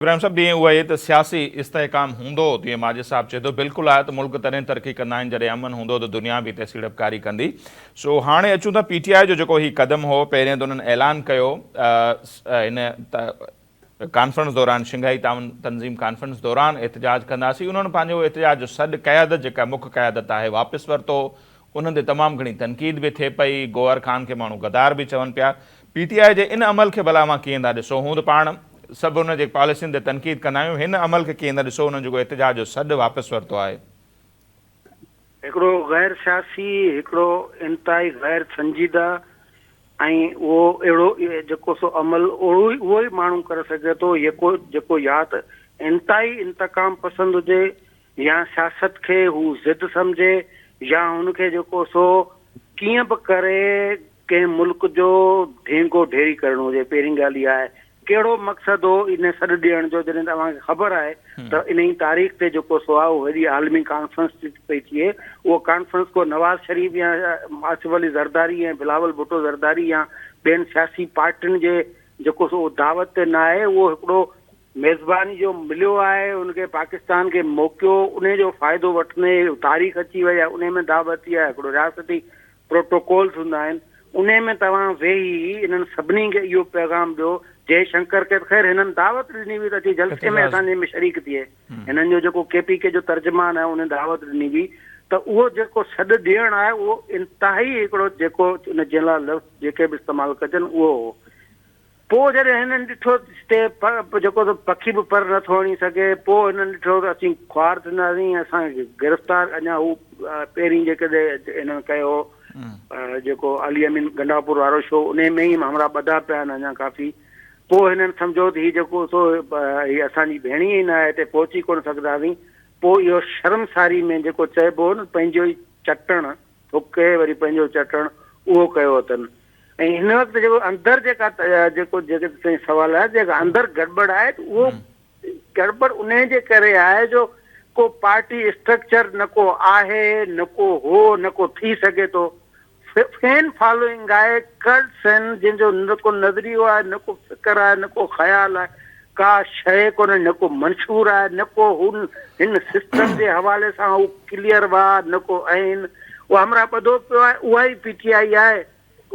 ابراهيم صاحب جيئن اهو آهي ته سياسي استحڪام هوندو تيئن ماجد صاحب چئي ٿو بلڪل آهي ته ملڪ تڏهن ترقي ڪندا آهن جڏهن امن هوندو ته دنيا به هتي سيڙپڪاري ڪندي سو هاڻي اچون ٿا پي ٽي آء جو جيڪو هي قدم هو پهرين ته انهن اعلان ڪيو هن ڪانفرنس دوران شنگهائي تعاون تنظيم ڪانفرنس دوران احتجاج ڪنداسين انهن پنهنجو احتجاج جو سڏ قيادت جيڪا مک قيادت آهي واپس ورتو انهن تي تمام گهڻي تنقيد به ٿئي پئي گوهر خان کي ماڻهو غدار به چون پيا پي ٽي آء جي ان عمل کي ڀلا اوهان ڪيئن ٿا ڏسو؟ هوند پاڻ سڀ ان جي پاليسين تي تنقيد ڪندا آهيون، هن عمل کي ڪيئن ٿا ڏسو انهن جيڪو احتجاج جو سڏ واپس ورتو آهي؟ هڪڙو غير سياسي، هڪڙو انتهائي غير سنجيده ۽ اهو اهڙو جيڪو سو عمل اهڙو ئي اهو ئي ماڻهو ڪري سگهي ٿو يڪو جيڪو يا ته انتهائي انتقام پسند هجي يا سياست کي هو ضد سمجهي يا هن کي جيڪو سو ڪيئن به ڪري ڪنهن ملڪ جو ڍينگو ڍيري ڪرڻو هجي پهرين ڳالهه اها آهي ڪهڙو مقصد هو ان سڏ ڏيڻ جو جڏهن ته اوهان کي خبر آهي ته انهي تاريخ تي جيڪو سو آهي اهو هيڏي عالمي ڪانفرنس ٿي پئي ٿئي اهو ڪانفرنس ڪو نواز شريف يا آصف علي زرداري ۽ بلاول ڀٽو زرداري يا ٻين سياسي پارٽين جي جيڪو سو دعوت تي نه آهي اهو هڪڙو ميزباني جو مليو آهي ان کي پاڪستان کي موقعو انهي جو فائدو وٺندي تاريخ اچي وئي آهي انهي ۾ دعوتي آهي هڪڙو رياستي پروٽوڪولز هوندا آهن انهي ۾ توهان ويهي انهن سڀني کي اهو پيغام ڏيو جئي شنڪر کي ته خير هنن دعوت ڏني هئي ته اچي جلسي ۾ اسان جي ۾ شريڪ ٿئي هنن جو جيڪو ڪي پي ڪي جو ترجمان آهي انهي دعوت ڏني هئي ته اهو جيڪو سڏ ڏيڻ آهي اهو انتهائي هڪڙو جيڪو ان جنهن لاء لفظ جيڪي به استعمال ڪجن اهو هو پوء جڏهن هنن ڏٺو ته جيڪو ته پکي به پر نٿو هڻي سگهي، پوء هنن ڏٺو ته اسين خوار ٿينداسين ۽ اسان کي گرفتار اڃا هو پهرين جيڪڏهن هنن ڪيو هو جيڪو علي امين گنڊاپور وارو شو انهي ۾ ئي همراهه ٻڌا پيا آهن اڃا ڪافي پوء هنن سمجهيو ته هي جيڪو سو هي اسان جي ڀيڻي ئي نه آهي هتي پهچي ڪونه سگهنداسين پوء اهو شرمساري ۾ جيڪو چئبو هو نه پنهنجو ئي چٽڻ ٿڪي وري پنهنجو چٽڻ اهو ڪيو اٿن ۽ هن وقت جيڪو اندر جيڪا جيڪو جيڪي تائين سوال آهي جيڪا اندر گڙٻڙ آهي ته اهو گڙٻڙ انهي جي ڪري آهي جو ڪو پارٽي اسٽرڪچر نه ڪو آهي نه ڪو هو نه ڪو ٿي سگهي ٿو فين فالوئنگ آهي ڪلٽس آهن جن جو نه ڪو نظريو آهي نه ڪو فڪر آهي نه ڪو خيال آهي ڪا شيء ڪونهي نه ڪو منشور آهي نه ڪو هن هن سسٽم جي حوالي سان هو ڪليئر وا نه ڪو آهن اهو همراهه ٻڌو پيو آهي اها ئي پي ٽي آء آهي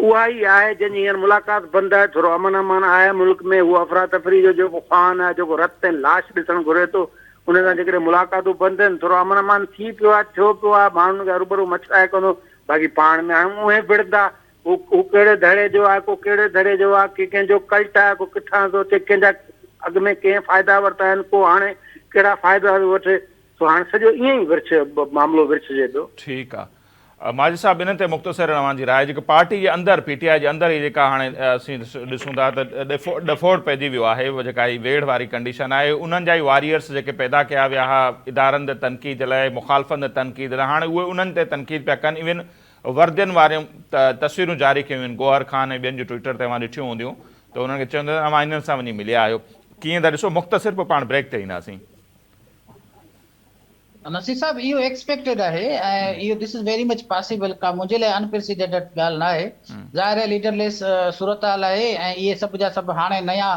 اها ئي آهي جنهن جي هينئر ملاقات بند آهي، ٿورو امن امان آهي ملڪ ۾، هو افراتفري جو جيڪو خواهان آهي، جيڪو رت ۽ لاش ڏسڻ گهري ٿو، ان سان جيڪڏهن ملاقاتون بند آهن، ٿورو امن امان ٿي پيو آهي، ٿيو پيو آهي، ماڻهن کي هروڀرو مڇرائي ڪندو، باقي پاڻ ۾ هاڻي اهي وڙهندا، هو هو ڪهڙي ڌڙي جو آهي، ڪو ڪهڙي ڌڙي جو آهي، ڪي ڪنهن جو ڪلٽ آهي، ڪو ڪٿان ٿو اچي، ڪنهن جا اڳ ۾ ڪنهن فائدا ورتا آهن، ڪو هاڻي ڪهڙا فائدا ٿو وٺي، سو هاڻي سڄو ائين ئي ورڇ معاملو ورڇجي پيو. ٺيڪ آ ماجد صاحب ان تي مختصر اوهان جي راء جيڪا پارٽي جي اندر پي ٽي آء جي اندر هي جيڪا هاڻي اسين ڏسون ٿا ته ڏڦوڙ پئجي ويو آهي جيڪا هي ويڙهه واري ڪنڊيشن آهي انهن جا ئي واريئرس جيڪي پيدا ڪيا ويا ها ادارن تي تنقيد لاء مخالفن تي تنقيد لاء هاڻي اهي انهن تي تنقيد پيا ڪن ايون وردين واريون تصويرون جاري ڪيون ويون گوهر خان ۽ ٻين جون ٽوئيٽر تي اوهان ڏٺيون هونديون ته انهن کي چون ٿا اوهان انهن سان وڃي مليا آهيو ڪيئن ٿا ڏسو مختصر پوء پاڻ بريڪ تي اينداسين. نصير صاحب اهو ايڪسپيڪٽيڊ آهي ۽ اهو this is very much possible ڪا منهنجي لاء انپريسيڊنٽڊ ڳالهه نه آهي ظاهر آهي ليڊر ليس صورتحال آهي ۽ اهي سڀ جا سڀ هاڻي نيا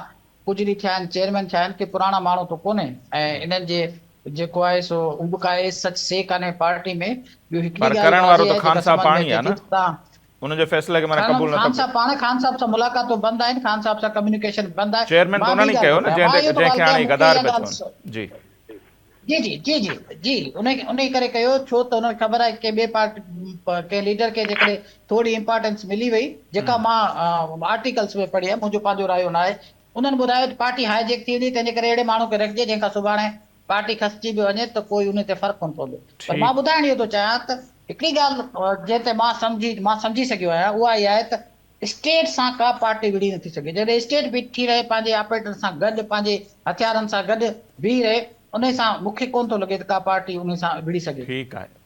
ڪجهه ڏينهن ٿيا آهن چيئرمين ٿيا آهن ڪي پراڻا ماڻهو ته ڪونهي ۽ انهن جي جيڪو آهي سو هو به ڪا ايز سچ سي ڪانهي پارٽي ۾ ٻيو هڪڙي پر ڳالهه ڪرڻ وارو واضح ته آهي خان جيڪا صاحب سمجهه پاڻ ۾ ئي آهي اچي نه ٿي ته ان جي فيصلي کي معنيٰ قبول نه خان ٿو صاحب پاڻ خان صاحب سان ملاقاتون بند آهن خان صاحب سان ڪميونيڪيشن بند آهي چيئرمين ته مان انهن ٻي ئي ڳالهه ڪيو ٿو نه ڪيان جنهن مان تي اهو ٿو جنهن کي ڳالهه هاڻي ڪيان مون کي غدار اها پيا ڳالهه چون جي. جي جي جي جي جي انهي انهي ڪري ڪيو ڇو ته انهن کي خبر آهي ڪنهن ٻئي پارٽي ڪنهن ليڊر کي جيڪڏهن ٿوري امپارٽنس ملي وئي جيڪا مان آرٽيڪلس ۾ پڙهي آهي منهنجو پنهنجو رايو نه آهي انهن ٻڌايو ته پارٽي هاء جيڪ ٿي ويندي تنهن جي ڪري اهڙي ماڻهو کي رکجي جنهن کان سڀاڻي پارٽي کسجي به وڃي ته ڪوئي انهي تي فرق ڪونه پوندو پر مان ٺيڪ. ٻڌائڻ اهو ٿو چاهيان ته هڪڙي ڳالهه جنهن تي مان سمجهي مان سمجهي سگهيو آهيان اها اها آهي ته اسٽيٽ سان ڪا پارٽي وڙهي نٿي سگهي جيڪڏهن اسٽيٽ بيٺي رهي پنهنجي آپريٽر سان گڏ پنهنجي هٿيارن سان گڏ بيهي رهي انهي سان مون کي ڪونه ٿو لڳي ته ڪا پارٽي انهي سان وڙهي سگهي. ٺيڪ آهي.